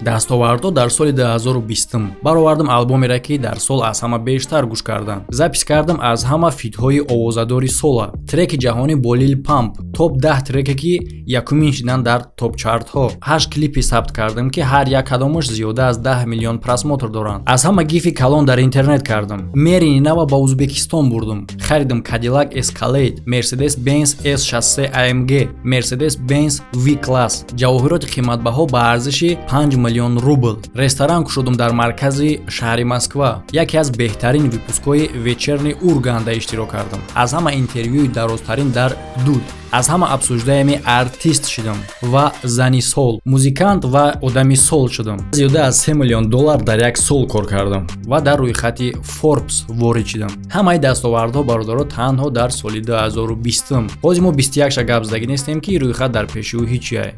Дастовардҳо дар соли 2020: баровардам албомере, ки дар сол аз ҳама бештар гӯш кардам, запись кардам аз ҳама фитҳои овозадори сола, треки ҷаҳонӣ бо Лил Памп, топ 10 треке, ки якумин шидан дар топ-чартҳо, ҳашт клипи сабт кардам, ки ҳар як кадомаш зиёда аз 10 миллион просмотр доранд, аз ҳама гифи калон дар интернет кардам, мери нава ба Узбекистон бурдум, харидам Cadillac Escalade, Mercedes Benz S63 AMG, Mercedes Benz V Class, ҷавоҳироти қиматбаҳо ба арзиши 5 миллион рубл, ресторан кушодум дар маркази шаҳри Москва, яке аз беҳтарин выпускҳои «Вечерний Урганда» иштирок кардам, аз ҳама интервюи дарозтарин дар Дудь, аз ҳама обсуждаемый артист шудам ва зани сол, музикант ва одами сол шудам, зиёда аз 3 миллион доллар дар як сол кор кардам ва дар рӯйхати Форбс ворид шудам. Ҳамаи дастовардҳо, бародаро, танҳо дар соли 2020. Ҳозир мо 21 ша гап задагӣ нестем, ки рӯйхат дар пеши ӯ ҳичие.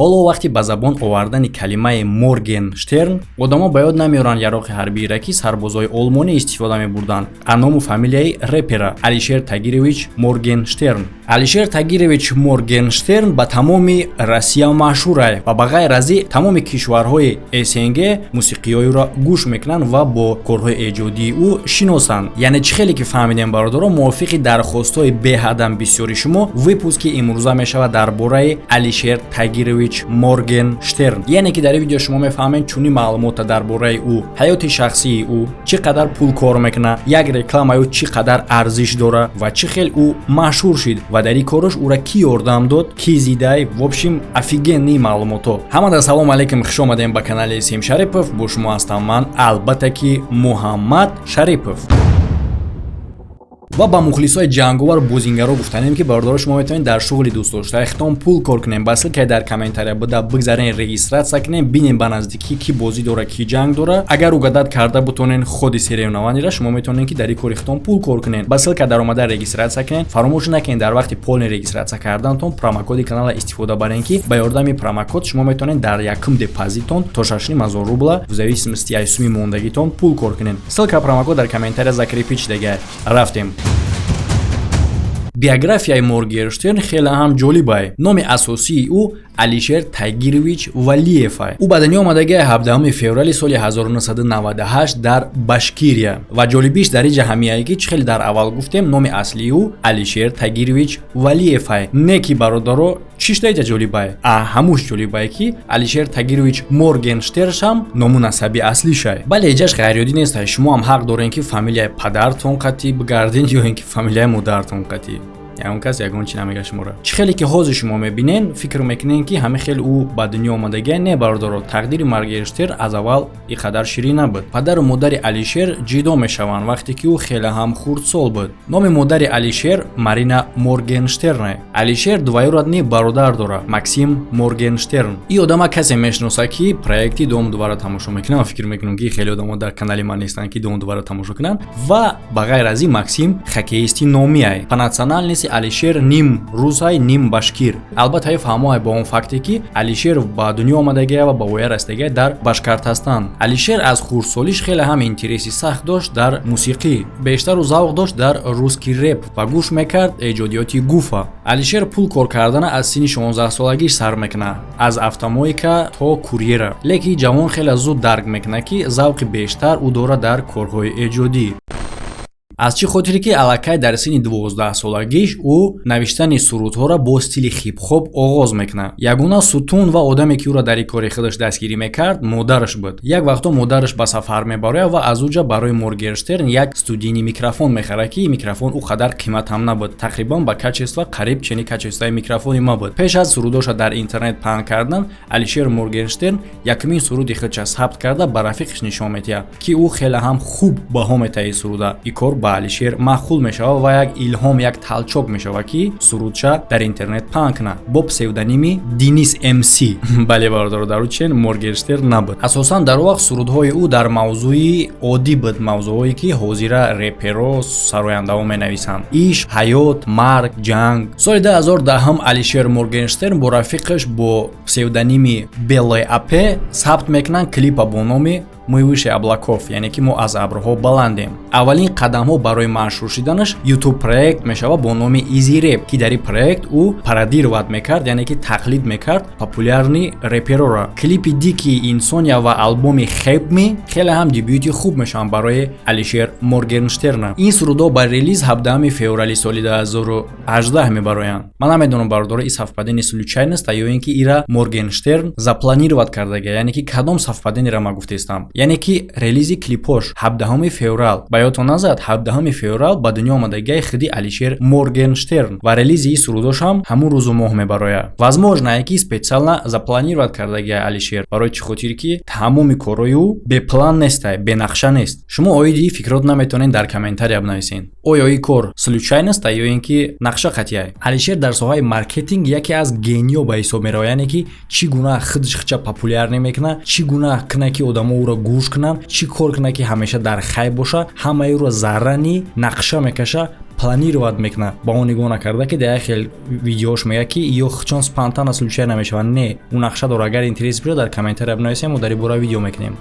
Ҳоло вақти ба забон овардани калимаи Моргенштерн одамо ба ёд намеоранд яроқи ҳарбиеро, ки сарбозои олмонӣ истифода мебурданд, а ному фамилияи репера Алишер Тагирович Моргенштерн. Алишер Тагирович Моргенштерн ба тамоми Россия машҳурай ва ба ғайр аз и тамоми кишварҳои СНГ мусиқиҳоеро гӯш мекунанд ва бо корҳои эҷодии ӯ шиносанд. Яъне чӣ хеле ки фаҳмидем, бародаро, мувофиқи дархостҳои беҳадам бисёри шумо, выпуски имрӯза мешавад дар бораи Алишер Тагирович Моргенштерн. Яъне ки дар ин видео шумо мефаҳмед чунин маълумота дар бораи ӯ: ҳаёти шахсии ӯ, чӣ қадар пул кор мекунад, як рекламаи ӯ чӣ қадар арзиш дорад ва чӣ хел ӯ машҳур шид ва дар ин кораш ӯра кӣ ёрдам дод, кӣ зидай. В общем, офигенный маълумотҳо. Ҳамада салому алейкум, хуш омадем ба канали Сим Шарипов. Бо шумо ҳастам ман, албатта ки, Муҳаммад Шарипов. Ва ба мухлисои ҷанговар бозингаро гуфтанем, ки, бародаро, шумо метавонед дар шуғли дӯстдоштаи хитон пул кор кунем. Ба ссылкаи дар комментария буда бигзарен, регистрация кунем, бинем ба наздикӣ кӣ бозӣ дора, кӣ ҷанг дора. Агар угадать карда бутонен ходи соревнованияра, шумо метавонед, ки дар ин кори хитон пул кор кунед. Ба ссылка даромада регистрация кунед. Фаромӯш накунед, дар вақти полный регистрация кардантон промокоди канала истифода барен, ки ба ёрдами промокод шумо метавонед дар якум депозитон то 6,5 ҳазор рубла, в зависимости аз суми мондагитон, пул кор кунед. Ссылка, промокод дар комментария закрепить шудага. Рафтем. Биографияи Моргенштерн хеле ҳам ҷолибай. Номи асосии ӯ Алишер Тагирович Валиевай. Ӯ ба дунё омадагии 17 феврали соли 1998 дар Башкирия. Ва ҷолибиш дар ин ҷа ҳамияе, ки чӣ хеле дар аввал гуфтем, номи аслии ӯ Алишер Тагирович Валиевай. Не ки, бародаро, чӣ шуда ҷолибай, а ҳамуш ҷолибай, ки Алишер Тагирович Моргенштерншам ному насаби аслишай. Бале, иҷаш ғайриоддӣ нестай. Шумо ҳам ҳақ дорем, ки фамилияи падартон қатъӣ бигарден ё ин ки фамилияи модаратон қатъӣ. Ягон кас ягон чи намега шуморо. Чӣ хеле ки ҳозир шумо мебинен, фикр мекунен, ки ҳамин хел ӯ ба дунё омадагия. Не, бародаро, тақдири Моргенштерн аз аввал ин қадар ширин набуд. Падару модари Алишер ҷидо мешаванд, вақте ки ӯ хеле ҳам хурдсол буд. Номи модари Алишер Марина Моргенштерне. Алишер двоюродный бародар дорад, Максим Моргенштерн. Ин одама касе мешиноса, ки проекти Дом двара тамошо мекунад. Фикр мекунам, ки хеле одамо дар канали ман нестанд, ки Дом двара тамошо кунанд. Ва ба ғайр аз ин, Максим хоккеисти номиай. По национальности Алишер ним русай, ним башкир. Албатта, фаҳмоай бо он факте, ки Алишер ба дунё омадагия ва ба воя расидагия дар Башкортостан. Алишер аз хурдсолиш хеле ҳам интереси сахт дошт дар мусиқӣ. Бештару завқ дошт дар русский реп ва гӯш мекард эҷодиёти Гуфа. Алишер пул кор кардана аз синни 16-солагиш сар мекунад, аз автомойка то курьера. Лекин ҷавон хеле зуд дарк мекунад, ки завқи бештар ӯ дорад дар корҳои эҷодӣ. Аз чӣ хотире, ки аллакай дар синни 12-солагиш ӯ навиштани сурудҳоро бо стили хип-хоп оғоз мекунад. Ягона сутун ва одаме, ки ӯро дар ин кори худаш дастгирӣ мекард, модараш буд. Як вақто модараш ба сафар мебарояд ва аз уҷа барои Моргенштерн як студийный микрофон мехарад, ки микрофон ӯ қадар қимат ҳам набуд, тақрибан ба качество қариб чени качествои микрофони ма буд. Пеш аз сурудоша дар интернет паҳн кардан, Алишер Моргенштерн якумин суруди худша сабт карда, ба рафиқиш нишон медиҳад, ки ӯ хеле ҳам хуб баҳо метаҳи суруда. Ин кор ба Алишер маъқул мешавад ва як илҳом, як толчок мешавад, ки сурудша дар интернет паҳн кунад бо псевдоними Денис МС. Бале, бародаро, дар чен Моргенштерн набуд. Асосан дар он вақт сурудҳои ӯ дар мавзӯи оддӣ буд, мавзӯъҳое, ки ҳозира реперо, сарояндаҳо менависанд: ишқ, ҳаёт, марг, ҷанг. Соли 2010 Алишер Моргенштерн бо рафиқаш бо псевдоними Белой Апе сабт мекунанд клипа бо номи «Мы выше облаков», яъне ки мо аз абрҳо баландем. Аввалин қадамҳо барои машҳур шуданаш YouTube проект мешавад бо номи Easy Rap, ки дар ин проект ӯ пародировать мекард, яъне ки тақлид мекард популярный реперора. Клипи «Дикие Insomnia» ва албоми «Хепми» хеле ҳам дебюти хуб мешаванд барои Алишер Моргенштерна. Ин сурудҳо ба релиз 17 феврали соли 2018 мебароянд. Ман намедонам, бародаро, ин совпадение случайность ё ин ки ира Моргенштерн запланировать кардага, яъне ки кадом совпадениеро ман гуфтаистам, яъне ки релизи клипош 17 феврал. Ба ёдтон назад, 17 феврал ба дунё омадагиаи худи Алишер Моргенштерн ва релизи ин сурудош ҳам ҳамун рӯзу моҳ мебарояд. Возможно, ки специально запланировать кардагиа Алишер. Барои чӣ хотир ки тамоми корҳои ӯ беплан нестай, бенақша нест. Шумо оиди фикрот наметавонед дар комментария бинависед: оё ин кор случайность ё ин ки нақша қатъияй? Алишер дар соҳаи маркетинг яке аз гениё ба ҳисоб меравад, яъне ки чӣ гуна худаш хича популярный мекунад, чӣ гуна кунад, ки одамо ӯро гӯш кунанд, чӣ кор кунад, ки ҳамеша дар хайп боша. Ҳамаи ӯро заранее нақша мекаша, планировать мекунад. Ба он нигоҳ накарда, ки дар як хел видеош мегӯяд, ки ё чон спонтанно, случайно мешавад. Не, ӯ нақша дорад. Агар интерес бошад, дар комментария бинависем, мо дар ин бора видео мекунем.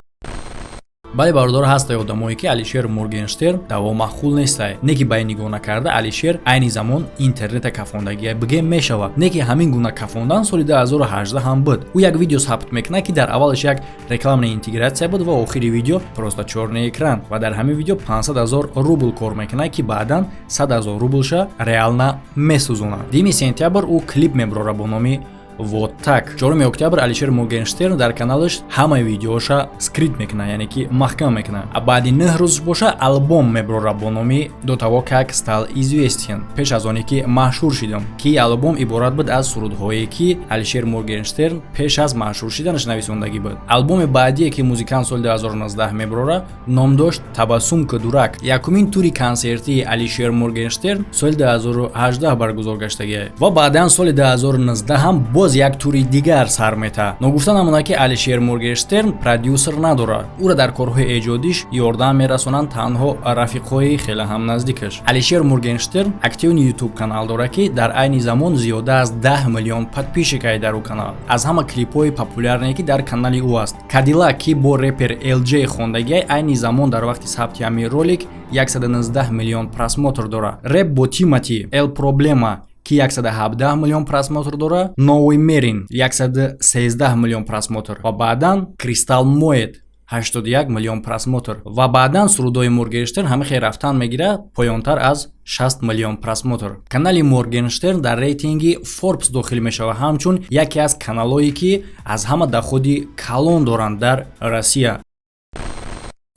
Бале, бародаро, ҳастае одамое, ки Алишер Моргенштерн даво маъқул нестай. Не ки ба ин нигоҳ накарда, Алишер айни замон интернета кафондагия бигем мешавад. Не ки ҳамин гуна кафондан соли 2018 ҳам буд. Ӯ як видео сабт мекунад, ки дар аввалаш як рекламная интеграция буд ва охири видео просто чёрный экран, ва дар ҳамин видео 500 ҳазор рубл кор мекунад, ки баъдан 100 ҳазор рублша реально месӯзонад. 2 сентябр ӯ клип мебарорад бо номи «Вот так». 4 октябр Алишер Моргенштерн дар каналаш ҳамаи видеоша скрыть мекунад, яъне ки маҳкам мекунад. А баъди 9 рӯз боша албом мебарорад бо номи «До того как стал известен», пеш аз оне ки машҳур шидам, ки албом иборат буд аз сурудҳое, ки Алишер Моргенштерн пеш аз машҳур шиданаш нависондагӣ буд. Албоми баъдие, ки музикант соли 2019 мебарорад, ном дошт «Табассум ку, дурак». Якумин тури консертии Алишер Моргенштерн соли 2018 баргузор гаштагиа ва баъдан соли 2019 ҳам боз як тури дигар сар метаҳад. Ногуфта намонад, ки Алишер Моргенштерн продюсер надорад. Ӯро дар корҳои эҷодиш ёрдам мерасонанд танҳо рафиқҳои хеле ҳам наздикаш. Алишер Моргенштерн активный ютуб канал дорад, ки дар айни замон зиёда аз 10 миллион подписчикае дар ӯ канал. Аз ҳама клипҳои популярные, ки дар канали ӯ аст, «Кадилак», ки бо репер LJ хондагиай, айни замон дар вақти сабти ҳамин ролик 119 миллион просмотр дорад. Реп бо Тимати «Эл Проблема», ки 117 миллион просмотр дорад, «Новый Мерин» 113 миллион просмотр ва баъдан «Кристалл Моет» 81 миллион просмотр ва баъдан сурудҳои Моргенштерн ҳама хел рафтан мегирад поёнтар аз 60 миллион просмотр. Канали Моргенштерн дар рейтинги Форбс дохил мешавад ҳамчун яке аз каналҳое, ки аз ҳама доходи калон доранд дар Россия.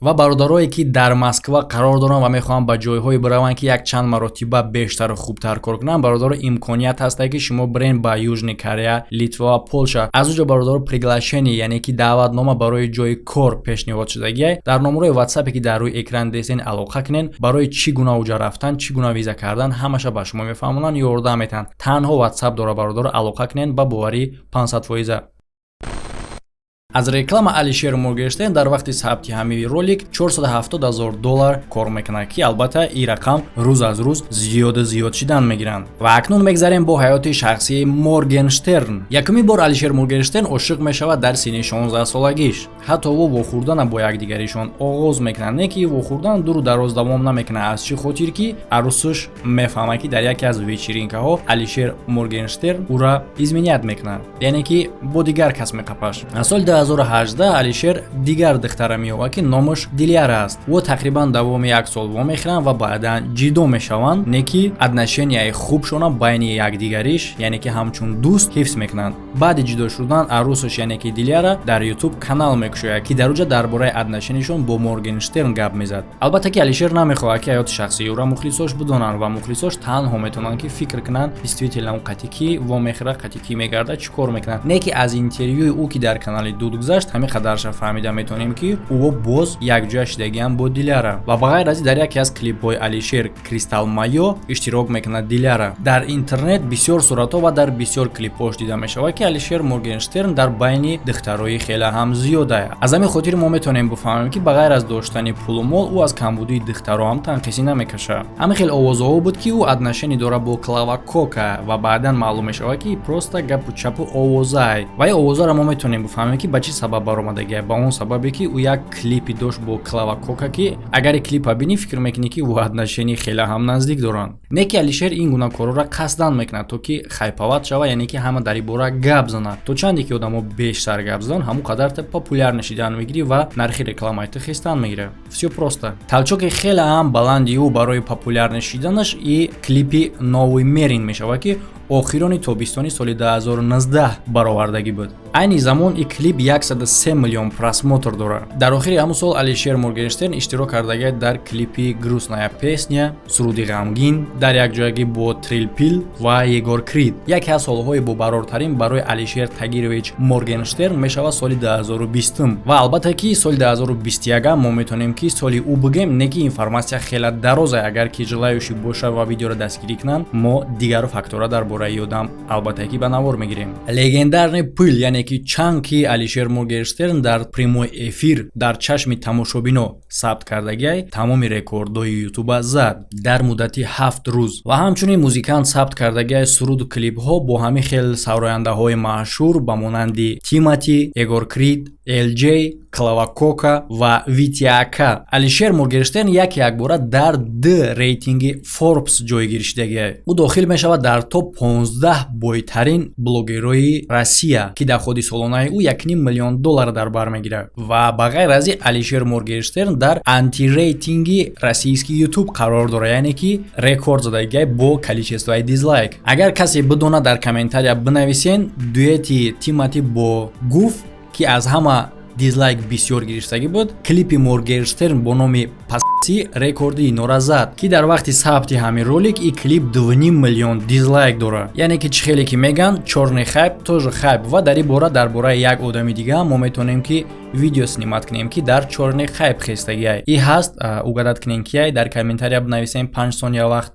Ва бародарое, ки дар Москва қарор доранд ва мехоҳанд ба ҷойҳое бираванд, ки якчанд маротиба бештару хубтар кор кунанд, бародаро, имконият ҳастае, ки шумо бирен ба Южный Корея, Литва ва Полша. Аз он ҷо, бародаро, приглашение, яъне ки даъватнома барои ҷои кор пешниҳод шудагиай. Дар номерои ватсапе, ки дар рӯи экран десен, алоқа кунен. Барои чӣ гуна уҷа рафтан, чӣ гуна виза кардан, ҳамаша ба шумо мефаҳмонанд, ёрдам метаҳанд. Танҳо ватсап дора, бародаро, алоқа кунен, ба боварӣ 500%. Аз реклама Алишер Моргенштерн дар вақти сабти ҳамин ролик 470 ҳазор доллар кор мекунад, ки албатта ин рақам рӯз аз рӯз зиёду зиёд шидан мегиранд. Ва акнун мегзарем бо ҳаёти шахсии Моргенштерн. Якумин бор Алишер Моргенштерн ошиқ мешавад дар синни 16 солагиш. Ҳатто ӯ вохӯрдана бо якдигаришон оғоз мекунанд. Не ки вохӯрдан дуру дароз давом намекунад. Аз чӣ хотир ки арӯсаш мефаҳмад, ки дар яке аз вечеринкаҳо Алишер Моргенштерн ӯра изменять мекунад, яъне ки бо дигар кас меқапаш. Аз соли 2018 Алишер дигар духтара меёбад, ки номаш Диляра аст. Ӯ тақрибан давоми як сол вомехӯранд ва баъдан ҷидо мешаванд. Не ки отношенияи хубшона байни якдигариш, яъне ки ҳамчун дӯст ҳифз мекунанд. Баъди ҷудо шудан арӯсаш, яъне ки Диляра, дар Ютуб канал мекушояд, ки дар уҷа дар бораи отношенияшон бо Моргенштерн гап мезад. Албатта ки Алишер намехоҳад, ки ҳаёти шахсии ӯра мухлисош бидонанд ва мухлисош танҳо метавонанд, ки фикр кунанд, действительно ӯ қати кӣ вомехӯрад, қати кӣ мегардад, чӣ кор мекунад. Не ки аз интервюи ӯ, ки дар канали Дуд гузашт, ҳамин қадарша фаҳмида метавонем, ки ӯ боз якҷоя шидагиам бо Диляра. Ва ба ғайр аз ин, дар яке аз клипҳои Алишер «Кристалл Майо» иштирок мекунад Диляра. Дар интернет бисёр суратҳо ва дар бисёр клипҳош дида мешавад, ки Алишер Моргенштерн дар байни духтарои хеле ҳам зиёда. Аз ҳамин хотир мо метавонем бифаҳмем, ки ба ғайр аз доштани пулу мол, ӯ аз камбудии духтаро ҳам танқисӣ намекашад. Ҳамин хел овозҳо буд, ки ӯ отношение дорад бо Клава Кока, ва баъдан маълум мешавад, ки просто гапу чапу овозай. Ва ин овозаро мо метавонем бифаҳмем, ки ба Ба чӣ сабаб баромадагия? Ба он сабабе, ки ӯ як клипи дошт бо Клава Кока, ки агар клипа бинӣ, фикр мекунӣ, ки ӯ отношения хеле ҳам наздик доранд. Не ки Алишер ин гуна корҳоро қасдан мекунад, то ки хайповать шава, яъне ки ҳама дар ин бора гап занад. То чанде ки одамо бештар гап зананд, ҳамон қадар ту популярный шидан мегирӣ ва нархи рекламаи ту хестан мегирад. Всё просто. Толчок и хеле ҳам баланди ӯ барои популярный шиданаш и клипи «Новый мерин» мешавад, ки охирони тобистони соли 2019 баровардагӣ буд. Айни замон ин клип 103 миллион просмотр дорад. Дар охири ҳамон сол Алишер Моргенштерн иштирок кардагиа дар клипи «Грустная песня», суруди ғамгин, дар якҷоягӣ бо Трилпил ва Егор Крид. Яке аз солҳои бобарортарин барои Алишер Тагирович Моргенштерн мешавад соли 2020. Ва албатта, ки соли 2021 мо метавонем, ки соли ӯ бигем, не ки информация хеле дароза. Агар ки желающий боша ва видеоро дастгирӣ кунанд, мо дигару фактора дар бораи одам, албатта, ки ба навор мегирем. Легендарный пыл, яъне ки чанг, ки Алишер Моргенштерн дар прямой эфир дар чашми тамошобино сабт кардагиай, тамоми рекордҳои Ютуба зад дар муддати 7 рӯз. Ва ҳамчунин музикант сабт кардагиай суруду клипҳо бо ҳамин хел сарояндаҳои машҳур, ба монанди Тимати, Егор Крид, Элҷ, Клава Кока ва Витя Ака. Алишер Моргенштерн яке якбора дар д рейтинги Форбс ҷойгир шидагиай. Ӯ дохил мешавад дар топ 15 бойтарин блогерҳои Россия, ки доходи солонаи ӯ 1,5 миллион доллар дар бар мегирад. Ва ба ғайр аз ин, Алишер Моргенштерн дар антирейтинги российский Ютуб қарор дорад, яъне ки рекорд задагиай бо количество и дизлайк. Агар касе бидонад, дар комментария бинависен. Дуэти Тимати бо Гуф, ки аз ҳама дизлайк бисёр гирифтагӣ буд, клипи Моргенштерн бо номи «Паси» рекорди инора зад, ки дар вақти сабти ҳамин ролик и клип 2,5 миллион дизлайк дорад. Яъне ки чӣ хеле ки меган, чёрный хайп тоже хайп. Ва дар ин бора, дар бораи як одами дига мо метавонем, ки видео снимать кунем, ки дар чёрный хайп хестагиай и ҳаст. Угадать кунем, кияй. Дар комментария бинависем. 5 сония вақт: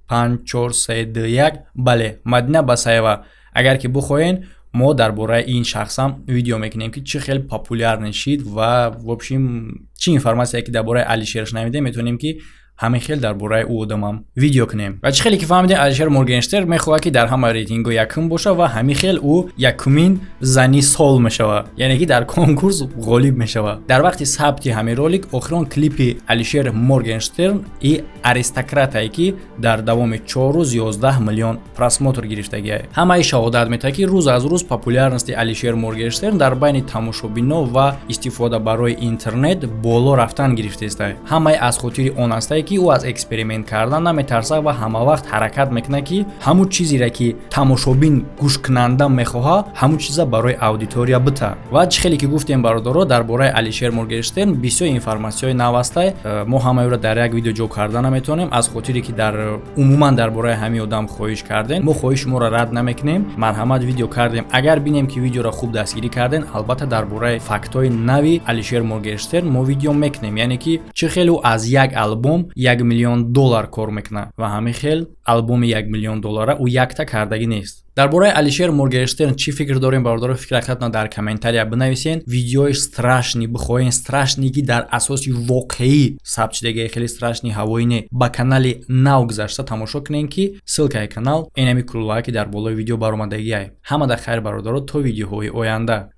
5, 4, 3, 2, 1. Бале, Мадина Басаева. Агар ки бихоҳен, мо дар бораи ин шахсам видео мекунем, ки чӣ хел популярный шид ва в общем, чӣ информация ки дар бораи Алишер шунавидем, метавонем, ки ҳамин хел дар бораи ӯ одамам видео кунем. Ва чӣ хеле ки фаҳмидем, Алишер Моргенштерн мехоҳад, ки дар ҳама рейтингҳо якум боша ва ҳамин хел ӯ якумин зани сол мешавад, яъне ки дар конкурс ғолиб мешавад. Дар вақти сабти ҳамин ролик охирон клипи Алишер Моргенштерн и «Аристократае», ки дар давоми 4 рӯз 11 миллион просмотр гирифтагиай, ҳамаи шаҳодат метаҳад, ки рӯз аз рӯз популярности Алишер Моргенштерн дар байни тамошобино ва истифода барои интернет боло рафтан гирифтаистад. Ҳамаи аз хотири он астае, ки ӯ аз эксперимент кардан наметарсад ва ҳамавақт ҳаракат мекунад, ки ҳамун чизере, ки тамошобин, гӯшкунанда мехоҳад, ҳамун чиза барои аудитория бита. Ва чӣ хеле ки гуфтем, бародаро, дар бораи Алишер Моргенштерн бисёр информатсияҳои нав ҳастай. Мо ҳамаёро дар як видео ҷо карда наметавонем, аз хотире ки дар умуман дар бораи ҳамин одам хоҳиш кардем. Мо хоҳиши шуморо рад намекунем, марҳамат, видео кардем. Агар бинем, ки видеоро хуб дастгирӣ кардем, албатта, дар бораи фактҳои нави Алишер Моргенштерн мо видео мекунем, яъне ки чӣ хел ӯ аз як албом 1 миллион доллар кор мекунад ва ҳамин хел албоми 1 миллион доллара ӯ якта кардагӣ нест. Дар бораи Алишер Моргенштерн чӣ фикр дорем, бародаро? Фикрахатона дар комментария бинависен. Видеои страшный бихоҳен, страшный, ки дар асоси воқеӣ сабт шудагии, хеле страшный ҳавоӣ не, ба канали нав гузашта тамошо кунем, ки ссылка и канал энами куллае, ки дар болои видео баромадагиай. Ҳамада хайр, бародаро, то видеоҳои оянда.